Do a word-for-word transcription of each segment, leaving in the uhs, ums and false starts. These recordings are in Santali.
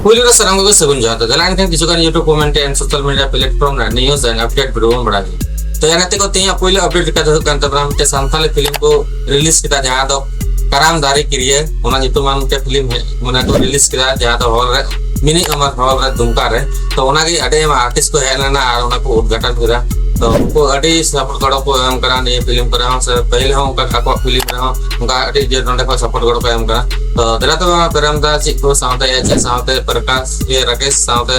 ᱯᱩᱭᱞᱩ ᱨᱮ ᱥᱟᱱᱟᱢ ᱠᱚᱜᱮ ᱥᱟᱹᱜᱩᱱ ᱡᱚᱦᱟᱨ᱾ ᱛᱚ ᱫᱮᱞᱟ ᱮᱱᱠᱷᱟᱱ ᱠᱤᱪᱷᱩ ᱜᱟᱱ YouTube comment and social media platform ᱨᱮ news and update video ᱵᱚᱱ ᱵᱟᱲᱟᱭ ᱜᱮ᱾ ᱛᱚ ᱭᱟ ᱜᱟᱛᱮ ᱠᱚ, ᱛᱮᱦᱮᱧᱟᱜ ᱯᱩᱭᱞᱩ update ᱞᱮᱠᱟᱛᱮ ᱦᱩᱭᱩᱜ ᱠᱟᱱ ᱛᱟᱵᱚᱱᱟ ᱢᱤᱫᱴᱮᱱ ᱥᱟᱱᱛᱟᱲᱤ film ᱠᱚ release ᱠᱮᱫᱟ, ᱡᱟᱦᱟᱸ ᱫᱚ ᱠᱟᱨᱟᱢ ᱫᱟᱨᱮ ᱠᱤᱨᱤᱭᱟᱹ, ᱚᱱᱟ ᱧᱩᱛᱩᱢᱟᱱ ᱢᱤᱫᱴᱮᱱ film ᱦᱮᱡ, ᱢᱟᱱᱮ ᱠᱚ release ᱠᱮᱫᱟ, ᱡᱟᱦᱟᱸ ᱫᱚ hall ᱨᱮ, ᱢᱤᱱᱤ ᱟᱢᱟᱨ hall ᱨᱮ ᱫᱩᱢᱠᱟ ᱨᱮ᱾ ᱛᱚ ᱚᱱᱟᱜᱮ ᱟᱹᱰᱤ ᱟᱭᱢᱟ artist ᱠᱚ ᱦᱮᱡ ᱞᱮᱱᱟ ᱟᱨ ᱚᱱᱟ ᱠᱚ ᱩᱫᱽᱜᱷᱟᱴᱚᱱ ᱠᱮᱫᱟ᱾ ᱛᱚ ᱩᱱᱠᱩ ᱟᱹᱰᱤ support ᱜᱚᱲᱚ ᱠᱚ ᱮᱢ ᱠᱟᱱᱟ ᱱᱤᱭᱟᱹ film ᱠᱚᱨᱮ ᱦᱚᱸ, ᱥᱮ ᱯᱟᱹᱦᱤᱞ ᱦᱚᱸ ᱚᱱᱠᱟ ᱟᱠᱚᱣᱟᱜ film ᱨᱮᱦᱚᱸ ᱚᱱᱠᱟ ᱟᱹᱰᱤ ᱡᱳᱨ ᱱᱚᱰᱮ ᱠᱷᱚᱱ support ᱜᱚᱲᱚ ᱠᱚ ᱮᱢ ᱠᱟᱱᱟ᱾ ᱛᱚ ᱫᱮᱞᱟ ᱛᱚᱵᱮ ᱯᱨᱮᱢ ᱫᱟ ᱪᱮᱫ ᱠᱚ ᱥᱟᱶᱛᱮ ᱪᱮᱫ ᱥᱟᱶᱛᱮ ᱯᱨᱚᱠᱟᱥ, ᱤᱭᱟᱹ, ᱨᱟᱠᱮᱥ ᱥᱟᱶᱛᱮ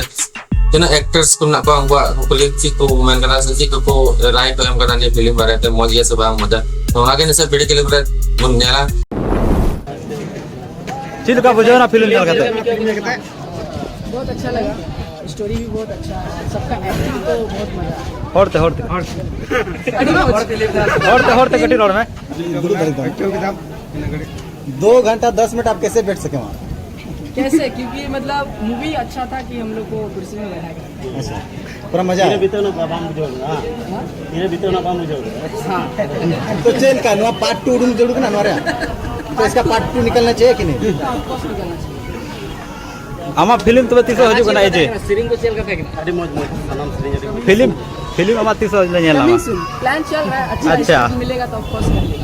ᱛᱤᱱᱟᱹᱜ actors ᱠᱚ ᱢᱮᱱᱟᱜ ᱠᱚᱣᱟ, ᱩᱱᱠᱩᱣᱟᱜ ᱠᱩᱠᱞᱤ ᱪᱮᱫ ᱠᱚ ᱢᱮᱱ ᱠᱟᱫᱟ ᱥᱮ ᱪᱮᱫ ᱠᱚᱠᱚ ᱨᱟᱭ ᱠᱚ ᱮᱢ ᱠᱟᱫᱟ ᱱᱤᱭᱟᱹ film ᱵᱟᱨᱮᱛᱮ, ᱢᱚᱡᱽ ᱜᱮᱭᱟ ᱥᱮ ᱵᱟᱝ ᱢᱚᱡᱟ? ᱛᱚ ᱚᱱᱟᱜᱮ ᱱᱤᱥᱪᱚᱭ video clip ᱨᱮ ᱵᱚᱱ ᱧᱮᱞᱟ᱾ ᱪᱮᱫ ᱞᱮᱠᱟ ᱵᱩᱡᱷᱟᱹᱣ ᱮᱱᱟ film ᱧᱮᱞ ᱠᱟᱛᱮ? बहुत अच्छा लगा, स्टोरी भी बहुत अच्छा है, सबका एक्टिंग तो बहुत मजा आया। ᱦᱚᱲᱛᱮ, ᱦᱚᱲᱛᱮ᱾ ᱟᱹᱰᱤ ᱢᱚᱡᱽ᱾ ᱦᱚᱲᱛᱮ, ᱦᱚᱲᱛᱮ ᱠᱟᱹᱴᱤᱡ ᱨᱚᱲ ᱢᱮ᱾ ᱫᱩᱲᱩᱵ ᱫᱟᱲᱮᱭᱟᱜ ᱠᱟᱱᱟ᱾ ᱫᱩ ᱜᱷᱚᱱᱴᱟ ᱫᱚᱥ ᱢᱤᱱᱤᱴ ᱟᱯ ᱠᱮᱥᱮ ᱵᱮᱴᱷ ᱥᱟᱠᱮ ᱣᱟᱦᱟᱸ? कैसे? क्योंकि मतलब मूवी अच्छा था कि हम लोग को कुर्सी में बैठा गया। ᱟᱪᱪᱷᱟ, ᱯᱩᱨᱟᱹ ᱢᱟᱡᱟ? ᱛᱤᱨᱮ ᱵᱤᱛᱟᱹᱣ ᱱᱟ ᱵᱟᱢ ᱵᱩᱡᱷᱟᱹᱣ ᱠᱮᱫᱟ, ᱵᱟᱝ? ᱛᱤᱨᱮ ᱵᱤᱛᱟᱹᱣ ᱱᱟ ᱵᱟᱢ ᱵᱩᱡᱷᱟᱹᱣ ᱠᱮᱫᱟ? ᱦᱮᱸ᱾ ᱛᱚ ᱪᱮᱫ ᱞᱮᱠᱟ ᱱᱚᱣᱟ part two ᱩᱰᱩᱝ ᱡᱟᱹᱨᱩᱲ ᱠᱟᱱᱟ ᱱᱚᱣᱟ ᱨᱮ? तो इसका पार्ट टू निकलना चाहिए कि नहीं? ᱟᱢᱟᱜ film ᱛᱚᱵᱮ ᱛᱤᱥᱚᱜ ᱦᱤᱡᱩᱜ ᱠᱟᱱᱟ, ᱮᱡᱮ? ᱥᱮᱨᱮᱧ ᱠᱚ ᱪᱮᱫ ᱞᱮᱠᱟ ᱛᱟᱦᱮᱸ ᱠᱟᱱᱟ? ᱟᱹᱰᱤ ᱢᱚᱡᱽ, ᱢᱚᱡᱽ, ᱥᱟᱱᱟᱢ ᱥᱮᱨᱮᱧ ᱟᱹᱰᱤ ᱢᱚᱡᱽ᱾ Film, film ᱟᱢᱟᱜ ᱛᱤᱥᱚᱜ ᱞᱮ ᱧᱮᱞ ᱧᱟᱢᱟ? Coming soon। प्लान चल रहा है, अच्छा अच्छा। रिस्पॉन्स मिलेगा तो ऑफ कोर्स करेंगे।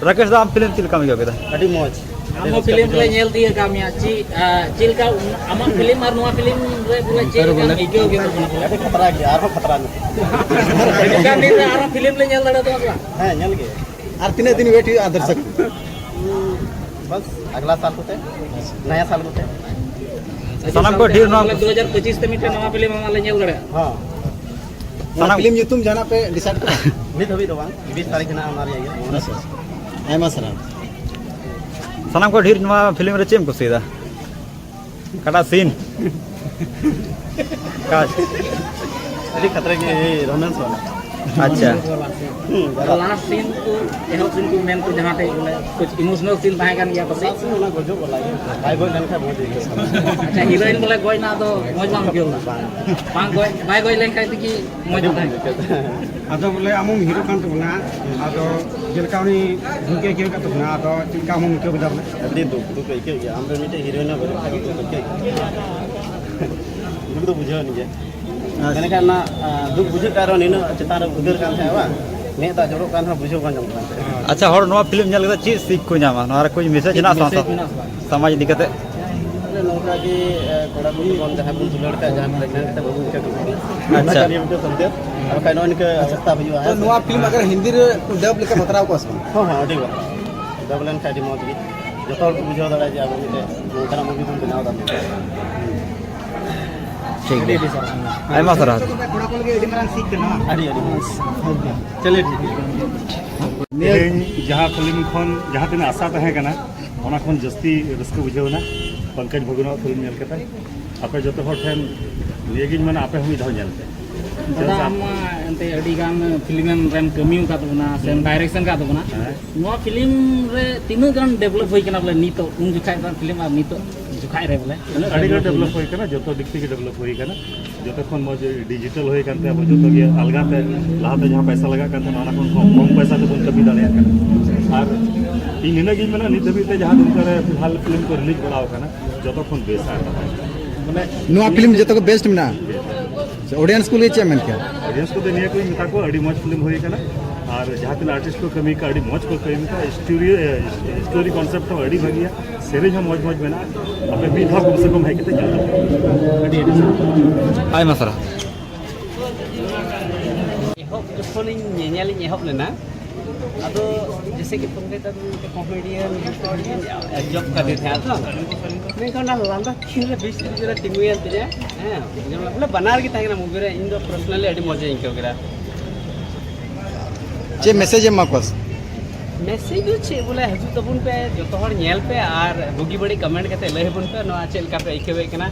ᱨᱟᱠᱮᱥ ᱫᱟ, ᱟᱢ film ᱪᱮᱫ ᱞᱮᱠᱟᱢ ᱟᱹᱭᱠᱟᱹᱣ ᱠᱮᱫᱟ? ᱟᱹᱰᱤ ᱢᱚᱡᱽ᱾ ᱟᱢ ᱦᱚᱸ film ᱞᱮ ᱧᱮᱞ ᱤᱫᱤ ᱟᱠᱟᱫ ᱢᱮᱭᱟ, ᱪᱮᱫ, ᱟ, ᱪᱮᱫ ᱞᱮᱠᱟ ᱟᱢᱟᱜ film ᱟᱨ ᱱᱚᱣᱟ film ᱨᱮ ᱵᱚᱞᱮ ᱪᱮᱫ ᱞᱮᱠᱟᱢ ᱟᱹᱭᱠᱟᱹᱣ ᱠᱮᱫᱟ? ᱟᱹᱰᱤ ᱠᱷᱟᱛᱨᱟ ᱜᱮᱭᱟ, ᱟᱨᱦᱚᱸ ᱠᱷᱟᱛᱨᱟ ᱧᱚᱜ᱾ ᱦᱤᱡᱩᱜ ᱠᱟᱱ ᱫᱤᱱ ᱨᱮ ᱟᱨᱦᱚᱸ film ᱞᱮ ᱧᱮᱞ ᱫᱟᱲᱮᱭᱟᱛᱟᱢᱟ ᱥᱮ ᱵᱟᱝ? ᱦᱮᱸ, ᱧᱮᱞ ᱜᱮ᱾ ᱟᱨ ᱛᱤᱱᱟᱹᱜ ᱫᱤᱱ wait ᱦᱩᱭᱩᱜᱼᱟ ᱫᱚᱨᱥᱚᱠ? बस अगला साल होते हैं, नया साल होते हैं। ᱥᱟᱱᱟᱢ ᱠᱚ ᱰᱷᱮᱨ ᱱᱚᱣᱟ ᱵᱚᱞᱮ ᱫᱩ ᱦᱟᱡᱟᱨ ᱯᱚᱸᱪᱤᱥ ᱛᱮ ᱢᱤᱫᱴᱮᱱ ᱱᱟᱣᱟ film ᱟᱢᱟᱜ ᱞᱮ ᱧᱮᱞ ᱫᱟᱲᱮᱭᱟᱜᱼᱟ᱾ ᱦᱚᱸ᱾ ᱚᱱᱟ ᱥᱟᱱᱟᱢ film ᱧᱩᱛᱩᱢ ᱡᱟᱦᱟᱱᱟᱜ ᱯᱮ decide ᱠᱟᱫᱟ? ᱱᱤᱛ ᱦᱟᱹᱵᱤᱡ ᱫᱚ ᱵᱟᱝ, ᱵᱤᱥ ᱛᱟᱹᱨᱤᱠᱷ ᱦᱮᱱᱟᱜᱼᱟ ᱚᱱᱟ ᱨᱮᱭᱟᱜ ᱜᱮ᱾ ᱟᱪᱪᱷᱟ, ᱟᱪᱪᱷᱟ᱾ ᱟᱭᱢᱟ ᱥᱟᱨᱦᱟᱣ᱾ ᱥᱟᱱᱟᱢ ᱠᱚ ᱰᱷᱮᱨ ᱱᱚᱣᱟ film ᱨᱮ ᱪᱮᱫ ᱮᱢ ᱠᱩᱥᱤᱭᱟᱫᱟ? ᱚᱠᱟᱴᱟᱜ scene? ᱚᱠᱟ? ᱟᱹᱰᱤ ᱠᱷᱟᱛᱨᱟ ᱜᱮ, ᱮᱭ romance ᱣᱟᱞᱟ᱾ ᱟᱪᱪᱷᱟ᱾ ᱦᱩᱸ, ᱡᱟᱫᱟ᱾ Last scene ᱠᱚ, ᱮᱦᱚᱵ scene ᱠᱚ ᱢᱮᱱ ᱠᱚ ᱡᱟᱦᱟᱸ ᱴᱷᱮᱡ ᱵᱚᱞᱮ ᱠᱩᱪ emotional scene ᱛᱟᱦᱮᱸ ᱠᱟᱱ ᱜᱮᱭᱟ ᱯᱟᱥᱮᱡ᱾ Last scene ᱚᱱᱟ ᱜᱚᱡᱚᱜ ᱵᱟᱞᱟ ᱜᱮ᱾ ᱵᱟᱭ ᱜᱚᱡ ᱞᱮᱱᱠᱷᱟᱱ ᱢᱚᱡᱽ ᱟᱹᱭᱠᱟᱹᱜ ᱠᱟᱱᱟ᱾ ᱟᱪᱪᱷᱟ, heroine ᱵᱚᱞᱮ ᱜᱚᱡ ᱮᱱᱟ ᱟᱫᱚ ᱢᱚᱡᱽ ᱵᱟᱝ ᱟᱹᱭᱠᱟᱹᱣ ᱞᱮᱱᱟ᱾ ᱵᱟᱝ᱾ ᱵᱟᱝ ᱜᱚᱡ, ᱵᱟᱭ ᱜᱚᱡ ᱞᱮᱱᱠᱷᱟᱱ ᱛᱮᱜᱮ ᱢᱚᱡᱽ ᱟᱹᱰᱤ ᱵᱟᱝ ᱢᱚᱡᱽ ᱟᱹᱭᱠᱟᱹᱜ ᱠᱟᱱᱟ᱾ ᱟᱫᱚ ᱵᱚᱞᱮ ᱟᱢ ᱦᱚᱸᱢ hero ᱠᱟᱱ ᱛᱟᱵᱚᱱᱟ, ᱟᱫᱚ ᱡᱮᱞᱮᱠᱟ ᱩᱱᱤ ᱫᱩᱠ ᱮ ᱟᱹᱭᱠᱟᱹᱣ ᱠᱟᱫ ᱛᱟᱵᱚᱱᱟ, ᱟᱫᱚ ᱪᱮᱫ ᱞᱮᱠᱟ ᱟᱢ ᱦᱚᱸᱢ ᱟᱹᱭᱠᱟᱹᱣ ᱠᱮᱫᱟ ᱵᱚᱞᱮ? ᱟᱹᱰᱤ ᱫᱩᱠ, ᱫᱩᱠ ᱟᱹᱭᱠᱟᱹᱜ ᱜᱮᱭᱟ, ᱟᱢ ᱨᱮᱱ ᱢᱤᱫᱴᱮᱡ heroine ᱵᱟᱹᱱᱩᱜ ᱠᱷᱟᱡ ᱫᱩᱠ ᱟᱹᱭᱠᱟᱹᱜ ᱜᱮᱭᱟ᱾ ᱫᱚ ᱵᱩᱡᱷᱟᱹᱣ ᱱᱤᱡᱮ᱾ ᱟᱪᱪᱷᱟ᱾ ᱢᱮᱱᱠᱷᱟᱱ ᱚᱱᱟ, ᱟ, ᱫᱩᱠ ᱵᱩᱡᱷᱟᱹᱜ ᱠᱟᱱ ᱨᱮᱦᱚᱸ, ᱱᱤᱱᱟᱹᱜ ᱪᱮᱛᱟᱱ ᱨᱮ ᱩᱫᱽᱜᱟᱹᱨ ᱠᱟᱱ ᱛᱟᱦᱮᱸᱜᱼᱟ ᱵᱟᱝ, ᱢᱮᱫ ᱫᱟᱜ ᱡᱚᱨᱚᱜ ᱠᱟᱱ ᱨᱮᱦᱚᱸ ᱵᱩᱡᱷᱟᱹᱣ ᱵᱟᱝ ᱧᱟᱢᱚᱜ ᱠᱟᱱ ᱛᱟᱦᱮᱸᱜᱼᱟ᱾ ᱟᱪᱪᱷᱟ, ᱦᱚᱲ ᱱᱚᱣᱟ ᱯᱷᱤᱞᱢ ᱧᱮᱞ ᱠᱟᱛᱮ ᱪᱮᱫ ᱥᱤᱠ ᱠᱚ ᱧᱟᱢᱟ? ᱱᱚᱣᱟ ᱨᱮ ᱠᱩᱪ ᱢᱮᱥᱮᱡᱽ ᱦᱮᱱᱟᱜᱼᱟ ᱥᱮ ᱵᱟᱝ? ᱢᱮᱥᱮᱡᱽ ᱢᱮᱱᱟᱜᱼᱟ ᱥᱮ ᱵᱟᱝ? ᱥᱚᱢᱟᱡᱽ ᱤᱫᱤ ᱠᱟᱛᱮ? ᱱᱚᱝᱠᱟ ᱜᱮ, ᱮ, ᱠᱚᱲᱟ ᱠᱩᱲᱤ ᱵᱚᱱ ᱡᱟᱦᱟᱸᱭ ᱵᱚᱱ ᱫᱩᱞᱟᱹᱲ ᱠᱟᱜ, ᱡᱟᱦᱟᱸ ᱯᱨᱮᱜᱱᱮᱱᱴ ᱠᱟᱛᱮ ᱵᱟᱵᱚᱱ ᱟᱹᱭᱠᱟᱹᱣ ᱠᱟᱜ ᱜᱮᱭᱟ᱾ ᱟᱪᱪᱷᱟ᱾ ᱚᱱᱟ ᱠᱟᱹᱢᱤ ᱢᱤᱫᱴᱮᱱ ᱥᱚᱱᱫᱮᱥ᱾ ᱟᱨ ᱵᱟᱠᱷᱟᱡ ᱱᱚᱜᱼᱚᱭ ᱱᱤᱝᱠᱟᱹ ᱚᱵᱚᱥᱛᱟ ᱦᱩᱭᱩᱜᱼᱟ, ᱛᱚ, ᱦᱮᱸ ᱥᱮ? ᱱᱚᱣᱟ ᱯᱷᱤᱞᱢ ᱟᱜᱟᱨ ᱦᱤᱱᱫᱤ ᱨᱮ ᱰᱟᱵ ᱞᱮᱠᱷᱟᱱ ᱵᱟᱛᱨᱟᱣ ᱠᱚᱜᱼᱟ ᱥᱮ ᱵᱟᱝ? ᱦᱚᱸ, ᱦᱚᱸ, ᱟᱹᱰᱤ ᱵᱟᱛᱨᱟᱣ᱾ ᱰᱟᱵ ᱞᱮᱱᱠᱷᱟᱱ ᱟᱹᱰᱤ ᱢᱚᱡᱽ ᱜᱮ᱾ ᱡᱚᱛᱚ ᱦᱚᱲ ᱠᱚ ᱵᱩᱡᱷᱟᱹᱣ ᱫᱟᱲᱮᱭᱟᱜᱼᱟ ᱡᱮ ᱟᱵᱚ ᱢᱤᱫᱴᱮᱱ ᱱᱚᱝᱠᱟᱱᱟᱜ movie ᱵᱚᱱ ᱵᱮᱱᱟᱣ ᱮᱫᱟ ᱢᱮᱱᱛᱮ᱾ ᱴᱷᱤᱠ ᱜᱮᱭᱟ᱾ ᱟᱹᱰᱤ ᱥᱟᱨᱦᱟᱣ᱾ ᱟᱭᱢᱟ ᱥᱟᱨᱦᱟᱣ᱾ ᱠᱚᱲᱟ ᱠᱚ ᱞᱟᱹᱜᱤᱫ ᱟᱹᱰᱤ ᱢᱟᱨᱟᱝ ᱥᱤᱠ ᱠᱟᱱᱟ᱾ ᱟᱹᱰᱤ, ᱟᱹᱰᱤ ᱢᱚᱡᱽ᱾ ᱪᱚᱞᱮ ᱴᱷᱤᱠ ᱜᱮᱭᱟ᱾ ᱛᱮᱦᱮᱧ ᱡᱟᱦᱟᱸ ᱯᱷᱤᱞᱢ ᱠᱷᱚᱱ ᱡᱟᱦᱟᱸ ᱛᱤᱱᱟᱹᱜ ᱟᱥᱟ ᱛᱟᱦᱮᱸ ᱠᱟᱱᱟ, ᱚᱱᱟ ᱠᱷᱚᱱ ᱡᱟᱹᱥᱛᱤ ᱨᱟᱹᱥᱠᱟᱹ ᱵᱩᱡᱷᱟᱹᱣ ᱮᱱᱟ ᱯᱚᱝᱠᱚᱡᱽ ᱵᱷᱟᱹᱜᱩᱱᱟᱜ ᱯᱷᱤᱞᱢ ᱧᱮᱞ ᱠᱟᱛᱮ᱾ ᱟᱯᱮ ᱡᱚᱛᱚ ᱦᱚᱲ ᱴᱷᱮᱱ ᱱᱤᱭᱟᱹᱜᱤᱧ ᱢᱮᱱᱟ, ᱟᱯᱮ ᱦᱚᱸ ᱢᱤᱫ ᱫᱷᱟᱣ ᱧᱮᱞ ᱯᱮ᱾ ᱫᱟᱫᱟ, ᱪᱮᱫᱟᱜ ᱥᱮ ᱟᱢ ᱢᱟ ᱮᱱᱛᱮ ᱟᱹᱰᱤ ᱜᱟᱱ ᱯᱷᱤᱞᱢ ᱨᱮᱢ ᱠᱟᱹᱢᱤ ᱟᱠᱟᱫ ᱛᱟᱵᱚᱱᱟ ᱥᱮᱢ ᱦᱩᱸ᱾ ᱰᱟᱭᱨᱮᱠᱥᱚᱱ ᱟᱠᱟᱫ ᱛᱟᱵᱚᱱᱟ, ᱦᱮᱸ᱾ ᱱᱚᱣᱟ ᱯᱷᱤᱞᱢ ᱨᱮ ᱛᱤᱱᱟᱹᱜ ᱜᱟᱱ ᱰᱮᱵᱷᱞᱚᱯ ᱦᱩᱭ ᱠᱟᱱᱟ ᱵᱚᱞᱮ ᱱᱤᱛᱚᱜ, ᱩᱱ ᱡᱚᱠᱷᱟᱡ ᱨᱮᱱᱟᱜ ᱯᱷᱤᱞᱢ ᱟᱨ ᱱᱤᱛᱚᱜ ᱡᱚᱠᱷᱟᱡ ᱨᱮ ᱵᱚᱞᱮ? ᱛᱤᱱᱟᱹᱜ ᱟᱹᱰᱤ ᱜᱟᱱ ᱰᱮᱵᱷᱞᱚᱯ ᱰᱮᱵᱷᱞᱚᱯ ᱦᱩᱭ ᱦᱩᱭ ᱠᱟᱱᱟ, ᱡᱚᱛᱚ ᱫᱤᱠ ᱛᱷᱮᱠᱮ ᱰᱮᱵᱷᱞᱚᱯ ᱦᱩᱭ ᱠᱟᱱᱟ᱾ ᱡᱚᱛᱚ ᱠᱷᱚᱱ ᱢᱚᱡᱽ ᱰᱤᱡᱤᱴᱟᱞ ᱦᱩᱭ ᱠᱟᱱᱛᱮ ᱟᱵᱚ ᱡᱚᱛᱚ ᱜᱮ ᱟᱞᱜᱟ ᱛᱮ, ᱞᱟᱦᱟᱛᱮ ᱡᱟᱦᱟᱸ ᱯᱚᱭᱥᱟ ᱞᱟᱜᱟᱜ ᱠᱟᱱ ᱛᱟᱦᱮᱱᱟ, ᱚᱱᱟ ᱠᱷᱚᱱ ᱠᱚᱢ, ᱠᱚᱢ ᱯᱚᱭᱥᱟ ᱛᱮᱵᱚᱱ ᱠᱟᱹᱢᱤ ᱫᱟᱲᱮᱭᱟᱜ ᱠᱟᱱᱟ᱾ ᱟᱨ ᱤᱧ ᱱᱤᱱᱟᱹᱜ ᱜᱤᱧ ᱢᱮᱱᱟ, ᱱᱤᱛ ᱫᱷᱟᱹᱵᱤᱡ ᱛᱮ ᱡᱟᱦᱟᱸ ᱱᱚᱝᱠᱟ ᱨᱮ ᱯᱷᱤᱞᱦᱟᱞ ᱯᱷᱤᱞᱢ ᱠᱚ ᱨᱤᱞᱤᱡᱽ ᱵᱟᱲᱟ ᱟᱠᱟᱱᱟ, ᱡᱚᱛᱚ ᱠᱷᱚᱱ ᱵᱮᱥ ᱟᱨ ᱱᱟᱯᱟᱭ᱾ ᱢᱟᱱᱮ ᱱᱚᱣᱟ ᱯᱷᱤᱞᱢ ᱡᱚᱛᱚ ᱠᱷᱚᱱ ᱵᱮᱥᱴ ᱢᱮᱱᱟᱜᱼᱟ᱾ ᱚᱰᱤᱭᱮᱱᱥ ᱠᱚ ᱞᱟᱹᱭ ᱪᱮᱫ ᱮᱢ ᱢᱮᱱ ᱠᱮᱭᱟ? ᱚᱰᱤᱭᱮᱱᱥ ᱠᱚᱫᱚ ᱱᱤᱭᱟᱹ ᱠᱚᱧ ᱢᱮᱛᱟ ᱠᱚᱣᱟ, ᱟᱹᱰᱤ ᱢᱚᱡᱽ ᱯᱷᱤᱞᱢ ᱦᱩᱭ ᱟᱠᱟᱱᱟ᱾ ᱟᱨ ᱡᱟᱦᱟᱸ ᱛᱤᱱᱟᱹᱜ ᱟᱨᱴᱤᱥᱴ ᱠᱚ ᱠᱟᱹᱢᱤ ᱠᱟᱜᱼᱟ, ᱟᱹᱰᱤ ᱢᱚᱡᱽ ᱠᱚ ᱠᱟᱹᱢᱤ ᱠᱟᱜᱼᱟ᱾ ᱥᱴᱳᱨᱤ, ᱮ, ᱥᱴᱳᱨᱤ ᱠᱚᱱᱥᱮᱯᱴ ᱦᱚᱸ ᱟᱹᱰᱤ ᱵᱷᱟᱹᱜᱤᱭᱟ, ᱥᱮᱨᱮᱧ ᱦᱚᱸ ᱢᱚᱡᱽ ᱢᱚᱡᱽ ᱢᱮᱱᱟᱜᱼᱟ᱾ ᱟᱯᱮ ᱢᱤᱫ ᱫᱷᱟᱣ ᱠᱚᱢ ᱥᱮ ᱠᱚᱢ ᱦᱮᱡ ᱠᱟᱛᱮ ᱧᱮᱞ ᱛᱟᱵᱚᱱ ᱯᱮ᱾ ᱟᱹᱰᱤ, ᱟᱹᱰᱤ ᱥᱟᱨᱦᱟᱣ᱾ ᱟᱭᱢᱟ ᱥᱟᱨᱦᱟᱣ᱾ ᱮᱦᱚᱵ ᱡᱚᱠᱷᱚᱱᱤᱧ ᱧᱮᱧᱮᱞᱤᱧ ᱮᱦᱚᱵ ᱞᱮᱱᱟ, ᱟᱫᱚ ᱡᱮᱥᱮ ᱠᱤ ᱛᱩᱢ ᱠᱚᱢᱮᱰᱤᱭᱟᱱ ᱡᱚᱵ ᱠᱟᱛᱮ ᱛᱟᱦᱮᱸ ᱛᱚ, ᱢᱮᱱᱠᱷᱟᱱ ᱚᱱᱟ ᱞᱟᱸᱫᱟ ᱛᱤᱱ ᱨᱮ ᱵᱤᱥ ᱨᱮ ᱛᱤᱸᱜᱩᱭᱮᱱ ᱛᱤᱧᱟ, ᱦᱮᱸ, ᱵᱚᱞᱮ ᱵᱟᱱᱟᱨ ᱜᱮ ᱛᱟᱦᱮᱸ ᱠᱟᱱᱟ ᱢᱩᱵᱷᱤ ᱨᱮ᱾ ᱤᱧ ᱫᱚ ᱯᱟᱨᱥᱚᱱᱟᱞᱤ ᱟᱹᱰᱤ ᱢᱚᱡᱽ ᱤᱧ ᱟᱹᱭᱠᱟᱹᱣ ᱠᱮᱫᱟ᱾ ᱪᱮᱫ ᱢᱮᱥᱮᱡᱽ ᱮᱢ ᱮᱢᱟ ᱠᱚᱣᱟ? ᱢᱮᱥᱮᱡᱽ ᱫᱚ ᱪᱮᱫ, ᱵᱚᱞᱮ ᱦᱤᱡᱩᱜ ᱛᱟᱵᱚᱱ ᱯᱮ, ᱡᱚᱛᱚ ᱦᱚᱲ ᱧᱮᱞ ᱯᱮ ᱟᱨ ᱵᱩᱜᱤ ᱵᱟᱹᱲᱤᱡ ᱠᱚᱢᱮᱱᱴ ᱠᱟᱛᱮ ᱞᱟᱹᱭ ᱟᱵᱚᱱ ᱯᱮ, ᱱᱚᱣᱟ ᱪᱮᱫ ᱞᱮᱠᱟ ᱯᱮ ᱟᱹᱭᱠᱟᱹᱣᱮᱫ ᱠᱟᱱᱟ᱾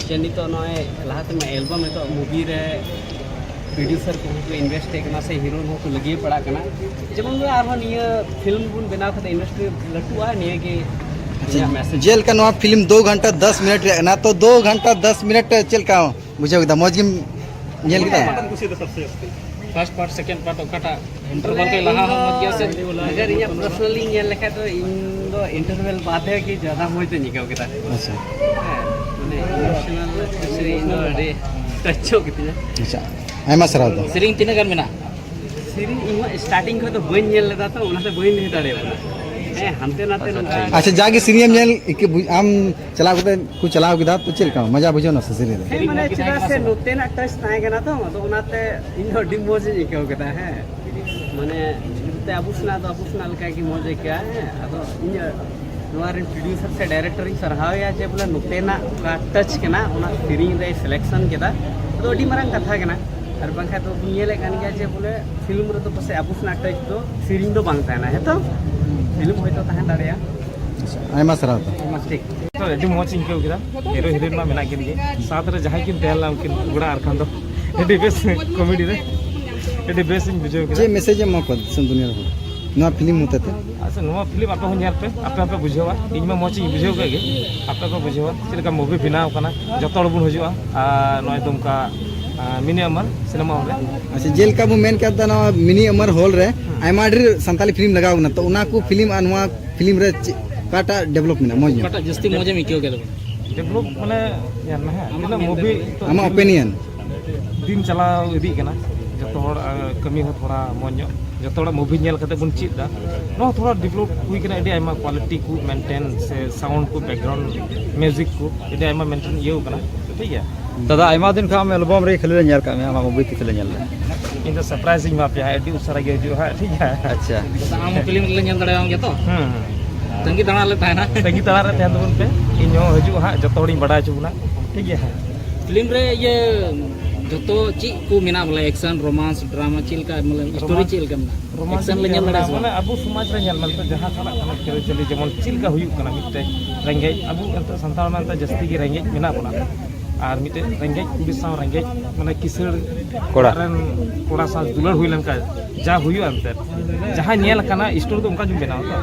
ᱡᱮ ᱱᱤᱛᱚᱜ ᱱᱚᱜᱼᱚᱭ ᱞᱟᱦᱟᱛᱮ ᱢᱟ ᱮᱞᱵᱟᱢ, ᱱᱤᱛᱚᱜ ᱢᱩᱵᱷᱤ ᱨᱮ ᱯᱨᱚᱰᱭᱩᱥᱟᱨ ᱠᱚᱦᱚᱸ ᱠᱚ ᱤᱱᱵᱷᱮᱥᱴ ᱮᱫ ᱠᱟᱱᱟ ᱥᱮ ᱦᱤᱨᱳ ᱦᱚᱸᱠᱚ ᱞᱟᱹᱜᱤᱭ ᱯᱟᱲᱟᱜ ᱠᱟᱱᱟ, ᱡᱮᱢᱚᱱ ᱵᱚᱞᱮ ᱟᱨᱦᱚᱸ ᱱᱤᱭᱟᱹ ᱯᱷᱤᱞᱢ ᱵᱚᱱ ᱵᱮᱱᱟᱣ ᱠᱟᱛᱮ ᱤᱱᱰᱟᱥᱴᱨᱤ ᱞᱟᱹᱴᱩᱜᱼᱟ, ᱱᱤᱭᱟᱹ ᱜᱮ ᱤᱧᱟᱹᱜ ᱢᱮᱥᱮᱡᱽ᱾ ᱡᱮᱞᱮᱠᱟ ᱱᱚᱣᱟ ᱯᱷᱤᱞᱢ ᱫᱩ ᱜᱷᱚᱱᱴᱟ ᱫᱚᱥ ᱢᱤᱱᱤᱴ ᱨᱮᱭᱟᱜ ᱠᱟᱱᱟ, ᱛᱚ ᱫᱩ ᱜᱷᱚᱱᱴᱟ ᱫᱚᱥ ᱢᱤᱱᱤᱴ ᱪᱮᱫ ᱞᱮᱠᱟ ᱵᱩᱡᱷᱟᱹᱣ ᱠᱮᱫᱟ? ᱢᱚᱡᱽ ᱜᱮᱢ ᱧᱮᱞ ᱠᱮᱫᱟ? Part first part, second part ᱚᱠᱟᱴᱟᱜ ᱤᱱᱴᱟᱨᱵᱷᱟᱞ ᱠᱷᱚᱱ ᱞᱟᱦᱟ ᱦᱚᱸ ᱢᱚᱡᱽ ᱜᱮᱭᱟ ᱥᱮ? ᱟᱜᱟᱨ ᱤᱧᱟᱹᱜ ᱯᱟᱨᱥᱚᱱᱟᱞᱤ ᱧᱮᱞ ᱞᱮᱠᱷᱟᱡ ᱫᱚ ᱤᱧ ᱫᱚ ᱤᱱᱴᱟᱨᱵᱷᱟᱞ ᱵᱟᱫᱮ ᱜᱮ ᱡᱟᱫᱟ ᱢᱚᱡᱽ ᱫᱚᱧ ᱟᱹᱭᱠᱟᱹᱣ ᱠᱮᱫᱟ᱾ ᱟᱪᱪᱷᱟ᱾ ᱦᱮᱸ, ᱢᱟᱱᱮ ᱤᱢᱳᱥᱚᱱᱟᱞ ᱥᱮ ᱤᱧ ᱫᱚ ᱟᱹᱰᱤ ᱴᱟᱪᱚᱜ ᱜᱮᱛᱤᱧᱟ᱾ ᱟᱪᱪᱷᱟ, ᱟᱭᱢᱟ ᱥᱟᱨᱦᱟᱣ ᱫᱟ᱾ ᱥᱮᱨᱮᱧ ᱛᱤᱱᱟᱹᱜ ᱜᱟᱱ ᱢᱮᱱᱟᱜᱼᱟ? ᱥᱮᱨᱮᱧ ᱤᱧ ᱦᱚᱸ ᱥᱴᱟᱨᱴᱤᱝ ᱠᱷᱚᱱ ᱫᱚ ᱵᱟᱹᱧ ᱧᱮᱞ ᱞᱮᱫᱟ, ᱛᱚ ᱚᱱᱟᱛᱮ ᱵᱟᱹᱧ ᱞᱟᱹᱭ ᱫᱟᱲᱮᱭᱟᱜ ᱠᱟᱱᱟ᱾ ᱦᱮᱸ, ᱦᱟᱱᱛᱮ ᱱᱟᱛᱮ ᱱᱚᱝᱠᱟ᱾ ᱟᱪᱪᱷᱟ, ᱡᱟᱜᱮ ᱥᱮᱨᱮᱧ ᱮᱢ ᱧᱮᱞ ᱤᱠᱟᱹ ᱵᱩᱡ-, ᱟᱢ ᱪᱟᱞᱟᱣ ᱠᱟᱛᱮ ᱠᱚ ᱪᱟᱞᱟᱣ ᱠᱮᱫᱟ, ᱛᱚ ᱪᱮᱫ ᱞᱮᱠᱟ ᱢᱚᱡᱟ ᱵᱩᱡᱷᱟᱹᱣ ᱮᱱᱟ ᱥᱮ ᱥᱮᱨᱮᱧ ᱨᱮ? ᱦᱮᱸ, ᱢᱟᱱᱮ ᱪᱮᱫᱟᱜ ᱥᱮ ᱱᱚᱛᱮᱱᱟᱜ ᱴᱟᱪ ᱛᱟᱦᱮᱸ ᱠᱟᱱᱟ, ᱛᱚ ᱟᱫᱚ ᱚᱱᱟᱛᱮ ᱤᱧ ᱫᱚ ᱟᱹᱰᱤ ᱢᱚᱡᱽ ᱤᱧ ᱟᱹᱭᱠᱟᱹᱣ ᱠᱮᱫᱟ᱾ ᱦᱮᱸ, ᱢᱟᱱᱮ ᱱᱚᱛᱮ ᱟᱵᱚ ᱥᱮᱱᱟᱜ ᱫᱚ ᱟᱵᱚ ᱥᱮᱱᱟᱜ ᱞᱮᱠᱟ ᱜᱮ ᱢᱚᱡᱽ ᱟᱹᱭᱠᱟᱹᱜᱼᱟ᱾ ᱦᱮᱸ, ᱟᱫᱚ ᱤᱧ ᱱᱚᱣᱟ ᱨᱮᱱ ᱯᱨᱚᱰᱭᱩᱥᱟᱨ ᱥᱮ ᱰᱟᱭᱨᱮᱠᱴᱚᱨ ᱤᱧ ᱥᱟᱨᱦᱟᱣᱮᱭᱟ ᱡᱮ ᱵᱚᱞᱮ ᱱᱚᱛᱮᱱᱟᱜ ᱚᱠᱟ ᱴᱟᱪ ᱠᱟᱱᱟ ᱚᱱᱟ ᱥᱮᱨᱮᱧ ᱨᱮᱭ ᱥᱤᱞᱮᱠᱥᱚᱱ ᱠᱮᱫᱟ᱾ ᱟᱫᱚ ᱟᱹᱰᱤ ᱢᱟᱨᱟᱝ ᱠᱟᱛᱷᱟ ᱠᱟᱱᱟ᱾ ᱟᱨ ᱵᱟᱝᱠᱷᱟᱱ ᱫᱚ ᱵᱚᱱ ᱧᱮᱞᱮᱫ ᱠᱟᱱ ᱜᱮᱭᱟ ᱡᱮ ᱵᱚᱞᱮ ᱯᱷᱤᱞᱢ ᱨᱮᱫᱚ ᱯᱟᱥᱮᱡ ᱟᱵᱚ ᱥᱮᱱᱟᱜ ᱴᱟᱪ ᱫᱚ ᱥᱮᱨᱮᱧ ᱫᱚ ᱵᱟᱝ ᱛᱟᱦᱮᱱᱟ᱾ ᱦᱮᱸ ᱛᱚ, ᱯᱷᱤᱞᱢ ᱦᱚᱭᱛᱳ ᱛᱟᱦᱮᱸ ᱫᱟᱲᱮᱭᱟᱜᱼᱟ᱾ ᱟᱭᱢᱟ ᱥᱟᱨᱦᱟᱣ ᱫᱟ᱾ ᱴᱷᱤᱠ᱾ ᱛᱚ ᱟᱹᱰᱤ ᱢᱚᱡᱽ ᱤᱧ ᱟᱹᱭᱠᱟᱹᱣ ᱠᱮᱫᱟ᱾ ᱦᱤᱨᱳ ᱦᱤᱨᱳᱭᱤᱱ ᱢᱟ ᱢᱮᱱᱟᱜ ᱠᱤᱱ ᱜᱮ, ᱥᱟᱶᱛᱮ ᱨᱮ ᱡᱟᱦᱟᱸᱭ ᱠᱤᱱ ᱛᱟᱦᱮᱸ ᱞᱮᱱᱟ ᱩᱱᱠᱤᱱ ᱜᱚᱲᱟ ᱟᱨ ᱠᱷᱟᱱ ᱫᱚ ᱟᱹᱰᱤ ᱵᱮᱥ ᱠᱚᱢᱮᱰᱤ ᱨᱮ ᱟᱹᱰᱤ ᱵᱮᱥ ᱤᱧ ᱵᱩᱡᱷᱟᱹᱣ ᱠᱮᱫᱟ᱾ ᱪᱮᱫ ᱢᱮᱥᱮᱡ ᱮᱢ ᱮᱢᱟ ᱠᱚᱣᱟ ᱫᱤᱥᱚᱢ ᱫᱩᱱᱤᱭᱟᱹ ᱨᱮ ᱦᱚᱲ ᱱᱚᱣᱟ ᱯᱷᱤᱞᱢ ᱦᱚᱛᱮᱛᱮ? ᱟᱪᱪᱷᱟ, ᱱᱚᱣᱟ ᱯᱷᱤᱞᱢ ᱟᱯᱮ ᱦᱚᱸ ᱧᱮᱞ ᱯᱮ, ᱟᱯᱮ ᱦᱚᱸᱯᱮ ᱵᱩᱡᱷᱟᱹᱣᱟ᱾ ᱤᱧ ᱢᱟ ᱢᱚᱡᱽ ᱤᱧ ᱵᱩᱡᱷᱟᱹᱣ ᱠᱮᱫ ᱜᱮ, ᱟᱯᱮ ᱯᱮ ᱵᱩᱡᱷᱟᱹᱣᱟ ᱪᱮᱫ ᱞᱮᱠᱟ ᱢᱩᱵᱷᱤ ᱵᱮᱱᱟᱣ ᱠᱟᱱᱟ᱾ ᱡᱚᱛᱚ ᱦᱚᱲ ᱵᱚᱱ ᱦᱤᱡᱩᱜᱼᱟ᱾ ᱟᱨ ᱱᱚᱜᱼᱚᱭ ᱫᱩᱢᱠᱟ ᱢᱤᱱᱤ ᱟᱢᱟᱨ ᱥᱤᱱᱮᱢᱟ ᱦᱚᱞ ᱨᱮ᱾ ᱟᱪᱪᱷᱟ, ᱡᱮᱞᱮᱠᱟ ᱵᱚᱱ ᱢᱮᱱ ᱠᱮᱫ ᱫᱟ, ᱱᱚᱣᱟ ᱢᱤᱱᱤ ᱟᱢᱟᱨ ᱦᱚᱞ ᱨᱮ ᱟᱭᱢᱟ ᱰᱷᱮᱨ ᱥᱟᱱᱛᱟᱞᱤ ᱯᱷᱤᱞᱢ ᱞᱟᱜᱟᱣ ᱠᱟᱱᱟ, ᱛᱚ ᱚᱱᱟ ᱠᱚ ᱯᱷᱤᱞᱢ ᱟᱨ ᱱᱚᱣᱟ ᱯᱷᱤᱞᱢ ᱨᱮ ᱪᱮᱫ, ᱚᱠᱟᱴᱟᱜ ᱰᱮᱵᱷᱞᱚᱯ ᱢᱮᱱᱟᱜᱼᱟ, ᱢᱚᱡᱽ ᱧᱚᱜ? ᱚᱠᱟᱴᱟᱜ ᱡᱟᱹᱥᱛᱤ ᱢᱚᱡᱮᱢ ᱟᱹᱭᱠᱟᱹᱣ ᱠᱮᱫᱟ? ᱰᱮᱵᱷᱞᱚᱯ ᱢᱟᱱᱮ ᱧᱮᱞ ᱢᱮ, ᱦᱮᱸ, ᱟᱢᱟᱜ ᱛᱤᱱᱟᱹᱜ ᱢᱮᱱ ᱢᱩᱵᱷᱤ ᱞᱮᱠᱟ᱾ ᱛᱚ ᱟᱢᱟᱜ ᱫᱤᱱ, ᱚᱯᱤᱱᱤᱭᱚᱱ? ᱫᱤᱱ ᱪᱟᱞᱟᱣ ᱤᱫᱤᱜ ᱠᱟᱱᱟ, ᱡᱚᱛᱚ ᱦᱚᱲ ᱟᱨ ᱠᱟᱹᱢᱤ ᱦᱚᱸ ᱛᱷᱚᱲᱟ ᱢᱚᱡᱽ ᱧᱚᱜ, ᱡᱚᱛᱚ ᱦᱚᱲᱟᱜ ᱢᱩᱵᱷᱤ ᱧᱮᱞ ᱠᱟᱛᱮ ᱵᱚᱱ ᱪᱮᱫ ᱮᱫᱟ᱾ ᱱᱚᱣᱟ ᱛᱷᱚᱲᱟ ᱰᱮᱵᱷᱞᱚᱯ ᱦᱩᱭ ᱠᱟᱱᱟ, ᱟᱹᱰᱤ ᱟᱭᱢᱟ ᱠᱣᱟᱞᱤᱴᱤ ᱠᱚ ᱢᱮᱱᱴᱮᱱ ᱥᱮ ᱥᱟᱣᱩᱱᱰ ᱠᱚ, ᱵᱮᱠᱜᱨᱟᱣᱩᱱᱰ ᱢᱤᱣᱡᱤᱠ ᱠᱚ ᱟᱹᱰᱤ ᱟᱭᱢᱟ ᱢᱮᱱᱴᱮᱱ ᱤᱭᱟᱹᱣ ᱠᱟᱱᱟ, ᱴᱷᱤᱠ ᱜᱮᱭᱟ᱾ ᱫᱟᱫᱟ, ᱟᱭᱢᱟ ᱫᱤᱱ ᱠᱷᱚᱱ ᱟᱢ ᱮᱞᱵᱟᱢ ᱨᱮ ᱠᱷᱟᱹᱞᱤ ᱞᱮ ᱧᱮᱞ ᱠᱟᱜ ᱢᱮᱭᱟ, ᱟᱢᱟᱜ ᱢᱩᱵᱷᱤ ᱛᱤᱥ ᱞᱮ ᱧᱮᱞ ᱞᱮ? ᱤᱧ ᱫᱚ ᱥᱟᱨᱯᱨᱟᱭᱤᱡᱽ ᱤᱧ ᱮᱢᱟ ᱯᱮᱭᱟ ᱦᱟᱸᱜ, ᱟᱹᱰᱤ ᱩᱥᱟᱹᱨᱟ ᱜᱮ ᱦᱤᱡᱩᱜᱼᱟ ᱦᱟᱸᱜ, ᱴᱷᱤᱠ ᱜᱮᱭᱟ? ᱟᱪᱪᱷᱟ᱾ ᱟᱢ ᱦᱚᱸ ᱯᱷᱤᱞᱢ ᱨᱮᱞᱮ ᱧᱮᱞ ᱫᱟᱲᱮᱭᱟᱢ ᱜᱮᱭᱟ ᱛᱚ? ᱦᱩᱸ, ᱦᱩᱸ᱾ ᱛᱟᱺᱜᱤ ᱛᱟᱲᱟᱜ ᱨᱮ ᱛᱟᱦᱮᱱᱟ᱾ ᱛᱟᱺᱜᱤ ᱛᱟᱲᱟᱜ ᱨᱮ ᱛᱟᱦᱮᱱ ᱛᱟᱵᱚᱱ ᱯᱮ, ᱤᱧ ᱦᱚᱸ ᱦᱤᱡᱩᱜᱼᱟ ᱦᱟᱸᱜ, ᱡᱚᱛᱚ ᱦᱚᱲᱤᱧ ᱵᱟᱰᱟᱭ ᱦᱚᱪᱚ ᱵᱚᱱᱟ, ᱴᱷᱤᱠ ᱜᱮᱭᱟ ᱦᱟᱸᱜ? ᱯᱷᱤᱞᱢ ᱨᱮ ᱤᱭᱟᱹ ᱡᱚᱛᱚ ᱪᱮᱫ ᱠᱚ ᱢᱮᱱᱟᱜᱼᱟ ᱵᱚᱞᱮ, ᱮᱠᱥᱚᱱ, ᱨᱳᱢᱟᱱᱥ, ᱰᱨᱟᱢᱟ, ᱪᱮᱫ ᱞᱮᱠᱟ ᱢᱟᱱᱮ ᱥᱴᱳᱨᱤ ᱨᱳᱢᱟᱱᱥ, ᱪᱮᱫ ᱞᱮᱠᱟ ᱢᱮᱱᱟᱜᱼᱟ? ᱨᱳᱢᱟᱱᱥ ᱮᱠᱥᱚᱱ ᱞᱮ ᱧᱮᱞ ᱫᱟᱲᱮᱭᱟᱜᱼᱟ ᱥᱮ ᱵᱟᱝ? ᱢᱟᱱᱮ ᱟᱵᱚ ᱥᱚᱢᱟᱡᱽ ᱨᱮ ᱧᱮᱞ ᱢᱮ ᱱᱤᱛᱚᱜ ᱡᱟᱦᱟᱸ ᱪᱟᱞᱟᱜ ᱠᱟᱱᱟ ᱟᱹᱨᱤᱪᱟᱹᱞᱤ, ᱡᱮᱢᱚᱱ ᱪᱮᱫ ᱞᱮᱠᱟ ᱦᱩᱭᱩᱜ ᱠᱟᱱᱟ, ᱢᱤᱫᱴᱮᱡ ᱨᱮᱸᱜᱮᱡ, ᱟᱵᱚ ᱮᱱᱛᱮ ᱥᱟᱱᱛᱟᱲ ᱢᱟ ᱮᱱᱛᱮ ᱡᱟᱹᱥᱛᱤ ᱜᱮ ᱨᱮᱸᱜᱮᱡ ᱢᱮᱱᱟᱜ ᱵᱚᱱᱟ, ᱟᱨ ᱢᱤᱫᱴᱮᱡ ᱨᱮᱸᱜᱮᱡ ᱠᱩᱲᱤ ᱥᱟᱶ ᱨᱮᱸᱜᱮᱡ ᱢᱟᱱᱮ ᱠᱤᱥᱟᱹᱬ ᱠᱚᱲᱟ᱾ ᱚᱲᱟᱜ ᱨᱮᱱ ᱠᱚᱲᱟ ᱥᱟᱶ ᱫᱩᱞᱟᱹᱲ ᱦᱩᱭ ᱞᱮᱱᱠᱷᱟᱱ ᱡᱟ ᱦᱩᱭᱩᱜᱼᱟ ᱮᱱᱛᱮ, ᱡᱟᱦᱟᱸ ᱧᱮᱞ ᱟᱠᱟᱱᱟ ᱥᱴᱳᱨᱤ ᱫᱚ ᱚᱱᱠᱟ ᱜᱮᱢ ᱵᱮᱱᱟᱣᱟ ᱛᱚ᱾